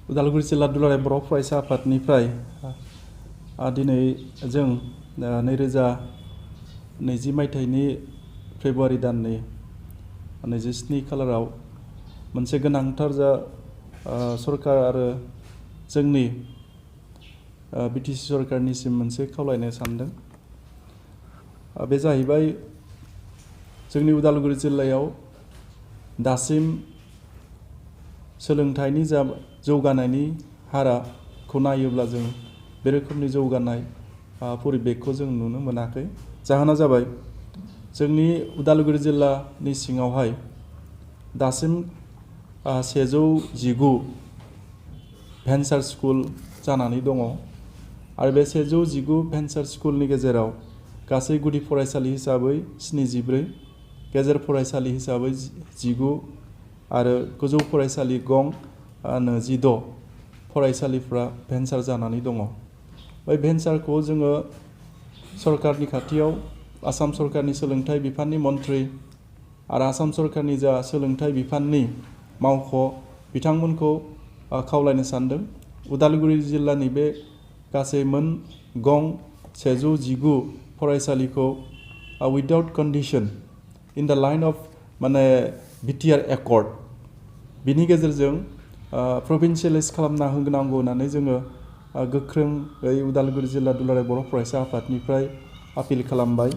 उदालगुरि जिल्ला दुलाराय बर' फरायसा आफादनिफ्राय दिनै जों 2020 मायथाइनि फेब्रुवारि दाननि 27 खालाराव मोनसे गोनांथार सरकार आरो जोंनि बिटिसि सरकारनिसिम मोनसे खावलायनो सानदों। बे जाहैबाय जोंनि उदालगुरि जिल्लायाव दासिम सोलोंथाइनि जौगानायनि हाराखौ नायोब्ला जों बे रोखोमनि जौगानाय परिबेखखौ जों नुनो मोनाखै। जाहोना जाबाय जोंनि उदालगुरि जिल्लानि सिङावहाय दासिम 119 भेन्सार स्कुल जानानै दङ आरो बे 119 भेन्सार स्कुलनि गेजेराव गासै गुदि फरायसालि हिसाबै 74, गेजेर फरायसालि हिसाबै 19 आरो गोजौ फरायसालि गं 16 फरायसालिफ्रा भेन्सार जानानै दङ। बै भेन्सारखौ जोङो सरकारनि खाथियाव आसाम सरकारनि सोलोंथाइ बिफाननि मन्थ्रि आरो आसाम सरकारनि सोलोंथाइ बिफाननि मावख' बिथांमोनखौ खावलायनो सानदों। उदालगुरि जिल्लानि बे गासै गं 119 फरायसालिखौ without condition in the line of BTR accord बिनि गेजेरजों प्रभिन्सियेलाइज खालामना होनांगौ होननानै जोङो गोख्रोङै उदालगुरि जिल्ला दुलाराय बर' फरायसा आफादनिफ्राय आपिल खालामबाय।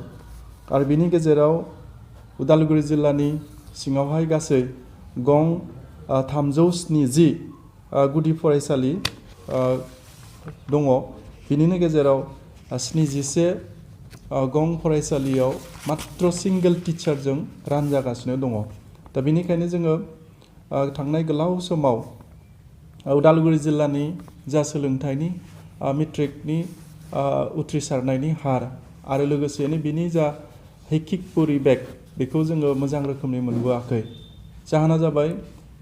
आरो बिनि गेजेराव उदालगुरि जिल्लानि सिङावहाय गासै गं 370 गुदि फरायसालि दङ। बिनिनो गेजेराव 71 गं फरायसालियाव मात्र सिंगेल टिचारजों रानजागासिनो दङ। दा बेनिखायनो जोङो थांनाय गोलाव समाव उदालगुरि जिल्लानि सोलोंथाइनि मेट्रिकनि उथ्रिसारनायनि हार आरो लोगोसेनो बिनि हैखिक परिबेक बेखौ जोङो मोजां रोखोमनि मोनबोआखै। जाहोना जाबाय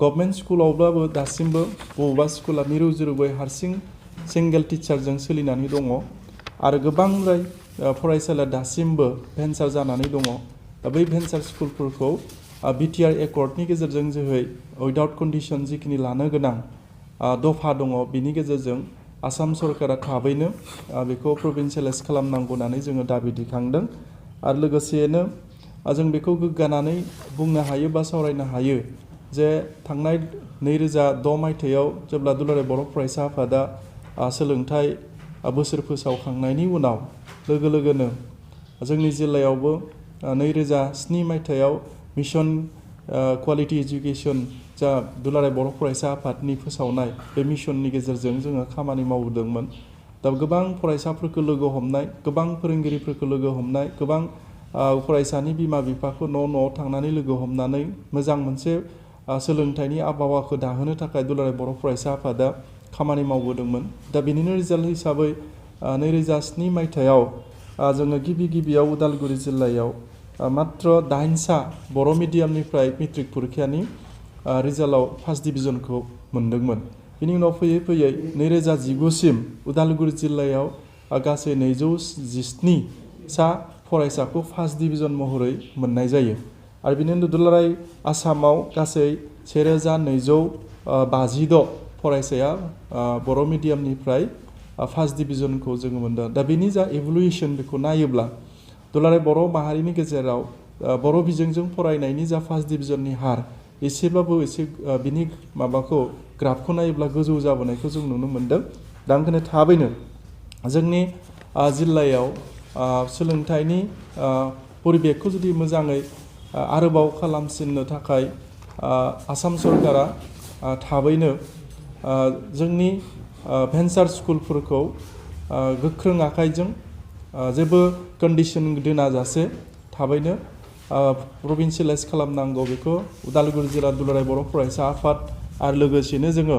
गभर्नमेन्ट स्कुलावब्लाबो दासिमबो बबेबा स्कुला मिरु जिरुबै हारसिं सिंगेल टिचारजों सोलिनानै दङ आरो गोबांद्राय फरायसालिया दासिमबो भेन्सार जानानै दङ। दा बै भेन्सार स्कुलफोरखौ बिटिआर एकर्डनि गेजेरजों जोहै उइदाउट कन्डिशन जिखिनि लानो गोनां दफा दङ बिनि गेजेरजों आसाम सरकारा थाबैनो बेखौ प्रभिन्सियेलाइज खालामनांगौ होननानै जोङो दाबि दैखांदों। आरो लोगोसेयैनो जों बेखौ गोग्गानानै बुंनो हायो बा सावरायनो हायो जे थांनाय 2006 मायथाइयाव जेब्ला दुलाराय बर' फरायसा आफादा सोलोंथाइ बोसोर फोसावखांनायनि उनाव लोगो लोगोनो जोंनि जिल्लायावबो 2007 मायथाइयाव मिशन क्वालिटी एजुकेशन दुलाराय बर' फरायसा आफादनि फोसावनाय बे मिशननि गेजेरजों जोङो खामानि मावदोंमोन। दा गोबां फरायसाफोरखौ लोगो हमनाय, गोबां फोरोंगिरिफोरखौ लोगो हमनाय, गोबां फरायसानि बिमा बिफाखौ न'आव थांनानै लोगो हमनानै मोजां मोनसे सोलोंथाइनि आबहावाखौ दाहोनो थाखाय दुलाराय बर' फरायसा आफादा खामानि मावबोदोंमोन। दा बेनिनो रिजाल्ट हिसाबै 2007 मायथाइयाव जोङो गिबियाव उदालगुरि जिल्लायाव मात्र 8सा बर' मिडियामनिफ्राय मेट्रिक परिखानि रिजाल्टआव फार्स्ट डिभिजनखौ मोनदोंमोन। बिनि उनाव फैयै 2019सिम उदालगुरि जिल्लायाव गासै 217सा फरायसाखौ फार्स्ट डिभिजन महरै मोननाय जायो। आरो बिनि उनाव दुलाराय आसामाव गासै 1256 फरायसाया बर' मिडियामनिफ्राय फार्स्ट डिभिजनखौ जोङो मोनदों। दा बेनि इभुलुसन बेखौ नायोब्ला दुलाराय बर' माहारिनि गेजेराव बर' बिजोंजों फरायनायनि फार्स्ट डिभिजननि हार एसेबाबो बिनि ग्राफखौ नायोब्ला गोजौ जाबोनायखौ जों नुनो मोन्दों। दा ओंखायनो थाबैनो जोंनि जिल्लायाव सोलोंथाइनि परिबेखखौ जुदि मोजाङै आरोबाव खालामसिननो थाखाय आसाम सरकारा थाबैनो जोंनि भेन्सार स्कुलफोरखौ गोख्रों आखाइजों जेबो कन्डिशन दोनाजासे थाबैनो प्रभिन्सियेलाइज खालामनांगौ बेखौ उदालगुरि जिल्ला दुलाराय बर' फरायसा आफाद आरो लोगोसेनो जोङो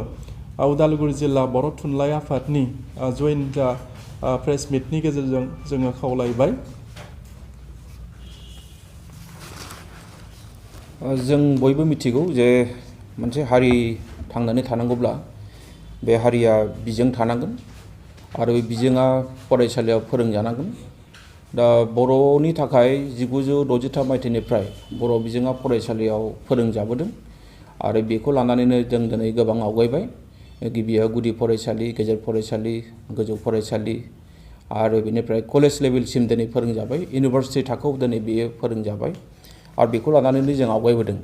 उदालगुरि जिल्ला बर' थुनलाइ आफादनि जयेन्ट प्रेस मिटनि गेजेरजों जोङो खावलायबाय। जों बयबो मिथिगौ जे मोनसे हारि थांनानै थानांगौब्ला बे हारिया बिजों थानांगोन आरो बे बिजोङा फरायसालियाव फोरोंजानांगोन। दा बर'नि थाखाय 1963 मायथाइनिफ्राय बर' बिजोङा फरायसालियाव फोरोंजाबोदों आरो बेखौ लानानैनो जों दिनै गोबां आवगायबाय। गिबियाव गुदि फरायसालि, गेजेर फरायसालि, गोजौ फरायसालि आरो बेनिफ्राय कलेज लेभेलसिम दिनै फोरोंजाबाय, इउनिभार्सिटि थाखोआव दिनै बेयो फोरोंजाबाय आरो बेखौ लानानैनो जों आवगायबोदों।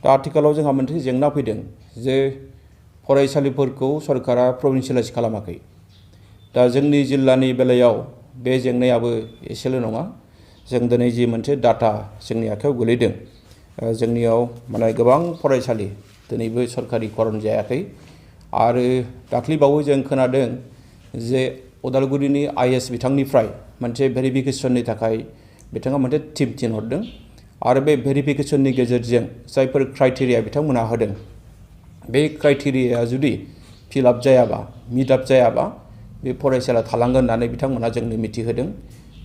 दा आथिखालाव जोंहा मोनसे जेंना फैदों जे फरायसालिफोरखौ सरकारा प्रभिन्सियेलाइज खालामाखै। दा जोंनि जिल्लानि बेलायाव बे जेंनायाबो एसेल' नङा। जों दिनै जि मोनसे डाटा जोंनि आखायाव गोलैदों, जोंनियाव माने गोबां फरायसालि दिनैबो सरकारिकरन जायाखै आरो दाख्लैबावै जों खोनादों जे उदालगुरिनि IS बिथांनिफ्राय मोनसे भेरिफिकेसननि थाखाय बिथाङा मोनसे टिम थिनहरदों आरो बे भेरिफिकेसननि गेजेरजों जायफोर क्राइटेरिया बिथांमोनहा होदों बे क्राइटेरियाया जुदि फिलआप जायाबा, मिटआप जायाबा बे फरायसालिया थालांगोन होननानै बिथांमोनहा जोंनो मिथिहोदों।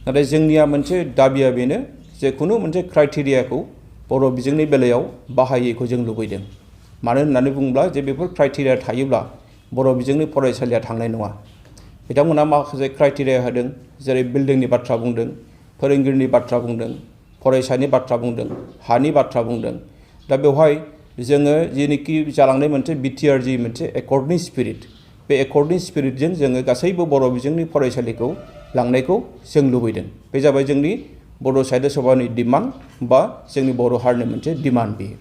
नाथाय जोंनिया मोनसे दाबिया बेनो जे खुनु मोनसे क्राइटेरियाखौ बर' बिजोंनि बेलायाव बाहायैखौ जों लुबैदों। मानो होननानै बुङोब्ला जे बेफोर क्राइटेरिया थायोब्ला बर' बिजोंनि फरायसालिया थांनाय नङा। बिथांमोनहा माखासे क्राइटेरिया होदों, जेरै बिल्डिंनि बाथ्रा बुंदों, फोरोंगिरिनि बाथ्रा बुंदों, फरायसानि बाथ्रा बुंदों, हानि बाथ्रा बुंदों। दा बेवहाय जोङो जेनोखि जालांनाय मोनसे BTR जि मोनसे एकर्डनि स्पिरिट, बे एकर्डनि स्पिरिटजों जोङो गासैबो बर' बिजोंनि फरायसालिखौ लांनायखौ जों लुबैदों। बे जाबाय जोंनि बर' साहित्य सभानि डिमान्ड बा जोंनि बर' हारिनि मोनसे डिमान्ड बेयो।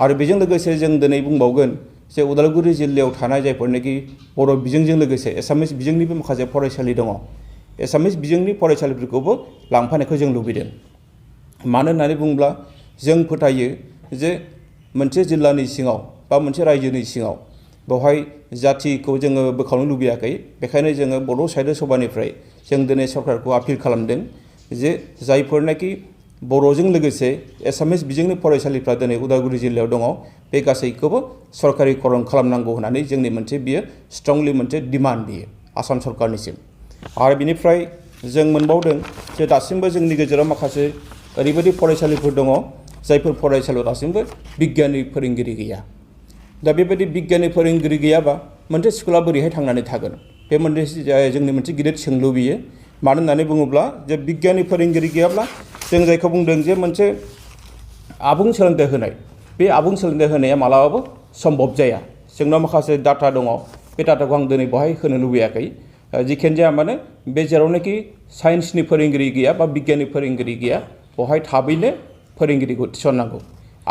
आरो बेजों लोगोसे जों दिनै बुंबावगोन जे उदालगुरि जिल्लायाव थानाय जायफोरनाखि बर' बिजोंजों लोगोसे एसामिस बिजोंनिबो माखासे फरायसालि दङ, एसामिस बिजोंनि फरायसालिफोरखौबो लांफानायखौ जों लुबैदों। मानो होननानै बुङोब्ला जों फोथायो जे मोनसे जिल्लानि सिङाव बा मोनसे रायजोनि सिङाव बेवहाय जाथिखौ जोङो बोखावनो लुबैयाखै। बेखायनो जोङो बर' साहित्य सभानिफ्राय जों दिनै सरकारखौ आपिल खालामदों जे जायफोरनाखि बर'जों लोगोसे एसामिस बिजोंनि फरायसालिफ्रा दिनै उदालगुरि जिल्लायाव दङ, बे गासैखौबो सरकारिकरन खालामनांगौ होननानै जोंनि मोनसे बियो स्ट्रंलि मोनसे डिमान्ड बियो आसाम सरकारनिसिम। आरो बिनिफ्राय जों मोनबावदों जे दासिमबो जोंनि गेजेराव माखासे ओरैबायदि फरायसालिफोर दङ जायफोर फरायसालियाव दासिमबो बिगियाननि फोरोंगिरि गैया। दा बेबायदि बिगियाननि फोरोंगिरि गैयाबा मोनसे स्कुला बोरैहाय थांनानै थागोन? बे मोनसे जोंनि मोनसे गिदिर सोंलु बियो। मानो होननानै बुङोब्ला जे बिगियाननि फोरोंगिरि गैयाब्ला जों जायखौ बुंदों जे मोनसे आबुं सोलोंथाइ होनाय, बे आबुं सोलोंथाइ होनाया मालाबाबो सम्भब जाया। जोंनाव माखासे डाटा दङ, बे डाटाखौ आं दिनै बेवहाय होनो लुबैयाखै। जिखियानो जाया मानो बे जेरावनाखि साइन्सनि फोरोंगिरि गैया बा बिगियाननि फोरोंगिरि गैया, बेवहाय थाबैनो फोरोंगिरिखौ थिसननांगौ।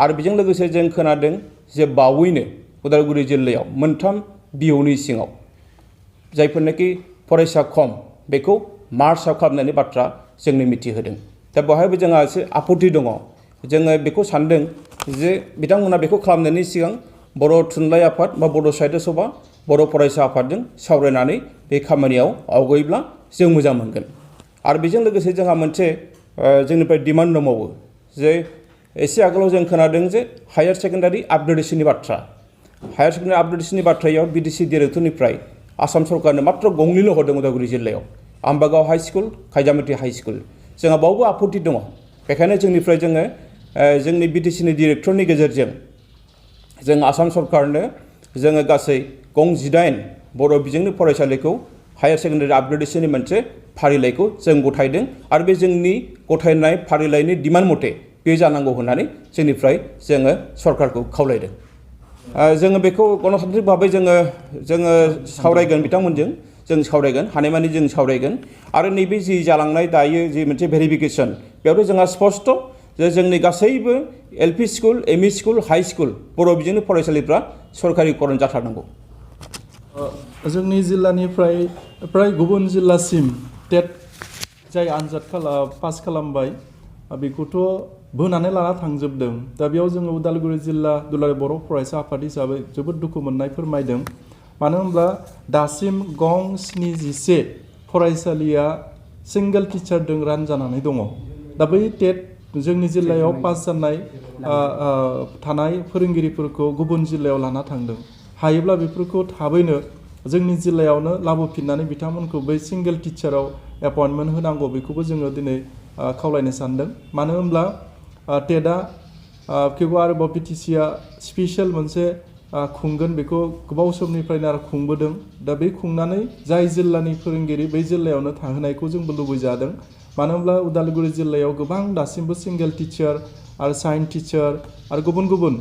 आरो बेजों लोगोसे जों खोनादों जे बावैनो उदालगुरि जिल्लायाव मोनथाम बिअनि सिङाव जायफोरनाखि फरायसा खम बेखौ मार्चआव खालामनायनि बाथ्रा जोंनो मिथिहोदों। दा बेवहायबो जोंहा एसे आपत्ति दङ। जोङो बेखौ सानदों जे बिथांमोना बेखौ खालामनायनि सिगां बर' थुनलाइ आफाद बा बर' साहित्य सभा, बर' फरायसा आफादजों सावरायनानै बे खामानियाव आवगायोब्ला जों मोजां मोनगोन। आरो बेजों लोगोसे जोंहा मोनसे जोंनिफ्राय डिमान्ड दंबावो जे एसे आगोलाव जों खोनादों जे हायार सेकेन्डारि आपग्रेडेसननि बाथ्रा। हायार सेकेन्डारि आपग्रेडेसननि बाथ्रायाव BDC डिरेक्टरनिफ्राय आसाम सरकारनो मात्र गंनैल' हरदों उदालगुरि जिल्लायाव, Ambagaon high school, खायजामाटि high school. जोंहा बावबो आपत्ति दङ। बेखायनो जोंनिफ्राय जोङो जोंनि BDCनि डिरेक्टरनि गेजेरजों जों आसाम सरकारनो जोङो गासै गं 18 बर' बिजोंनि फरायसालिखौ हायार सेकेन्डारि आपग्रेडेसननि मोनसे फारिलाइखौ जों गथायदों आरो बे जोंनि गथायनाय फारिलाइनि डिमान्ड मथे बे जानांगौ होननानै जोंनिफ्राय जोङो सरकारखौ खावलायदों। जोङो बेखौ गणतान्त्रिक भाबै जोङो सावरायगोन बिथांमोनजों, जों सावरायगोन, हानायमानि जों सावरायगोन। आरो नैबे जि जालांनाय दायो जि मोनसे भेरिफिकेसन, बेयावथ' जोंहा स्पष्ट जे जोंनि गासैबो LP school, ME school, high school बर' बिजोंनि फरायसालिफ्रा सरकारिकरन जाथारनांगौ। जोंनि जिल्लानिफ्राय प्राय गुबुन जिल्लासिम टेट जाय आनजाद पास खालामबाय बेखौथ' बोनानै लाना थांजोबदों। दा बेयाव जोङो उदालगुरि जिल्ला दुलाराय बर' फरायसा आफाद हिसाबै जोबोद दुखु मोननाय फोरमायदों। मानो होनब्ला दासिम गं 77 फरायसालिया सिंगेल टिचारजों रानजानानै दङ। दा बै टेट जोंनि जिल्लायाव पास जानाय थानाय फोरोंगिरिफोरखौ गुबुन जिल्लायाव लाना थांदों। हायोब्ला बेफोरखौ थाबैनो जोंनि जिल्लायावनो लाबोफिननानै बिथांमोनखौ बै सिंगेल टिचाराव एपइन्टमेन्ट होनांगौ, बेखौबो जोङो दिनै खावलायनो सानदों। मानो होनब्ला टेटआ थेवबो आरोबाव BTCआ स्पेसियेल मोनसे खुंगोन, बेखौ गोबाव समनिफ्रायनो आरो खुंबोदों। दा बे खुंनानै जाय जिल्लानि फोरोंगिरि बै जिल्लायावनो थाहोनायखौ जोंबो लुबैजादों। मानो होनब्ला उदालगुरि जिल्लायाव गोबां दासिमबो सिंगेल टिचार आरो साइन्स टिचार आरो गुबुन गुबुन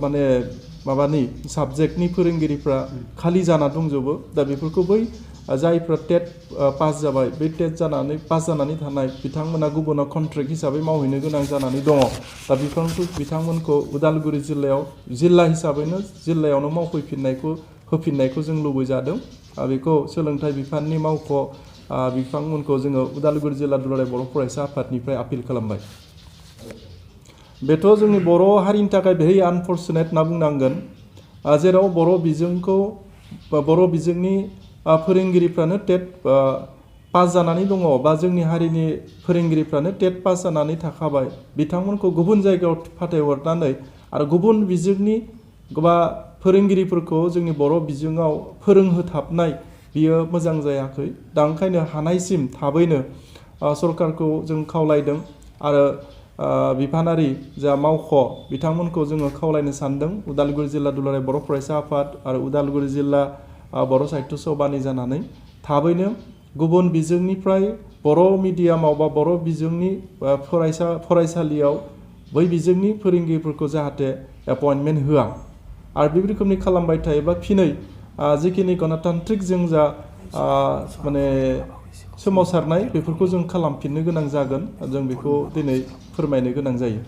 माने माबानि साबजेक्टनि फोरोंगिरिफ्रा खालि जाना दंजोबो दा बेफोरखौ बै जायफ्रा टेट पास जाबाय बे टेट जानानै पास जानानै थानाय बिथांमोना गुबुनाव कन्ट्रेक्ट हिसाबै मावहैनो गोनां जानानै दङ दा बिथांमोनखौ उदालगुरि जिल्लायाव जिल्ला हिसाबैनो जिल्लायावनो मावफैफिननायखौ होफिननायखौ जों लुबैजादों बेखौ सोलोंथाइ बिफाननि मावख' बिथांमोनखौ जोङो उदालगुरि जिल्ला दुलाराय बर' फरायसा आफादनिफ्राय आपिल खालामबाय। बेथ' जोंनि बर' हारिनि थाखाय भेरि आनफर्चुनेट होनना बुंनांगोन जेराव बर' बिजोंखौ बर' बिजोंनि फोरोंगिरिफ्रानो टेट पास जानानै दङ बा जोंनि हारिनि फोरोंगिरिफ्रानो टेट पास जानानै थाखाबाय बिथांमोनखौ गुबुन जायगायाव फाथायहरनानै आरो गुबुन बिजोंनि बा फोरोंगिरिफोरखौ जोंनि बर' बिजोङाव फोरोंहोथाबनाय बियो मोजां जायाखै दा ओंखायनो हानायसिम थाबैनो सरकारखौ जों खावलायदों आरो बिफानारि जा मावख' बिथांमोनखौ जोङो खावलायनो सानदों उदालगुरि जिल्ला दुलाराय बर' फरायसा आफाद आरो उदालगुरि जिल्ला बर' साहित्य सभानि जानानै थाबैनो गुबुन बिजोंनिफ्राय बर' मिडियामाव बा बर' बिजोंनि फरायसालियाव बै बिजोंनि फोरोंगिरिफोरखौ जाहाथे एपइन्टमेन्ट होआ आरो बे रोखोमनि खालामबाय थायोबा फिनै जिखिनि गणतान्त्रिक जों जा माने सोमावसारनाय बेफोरखौ जों खालामफिननो गोनां जागोन जों बेखौ दिनै फोरमायनो गोनां जायो।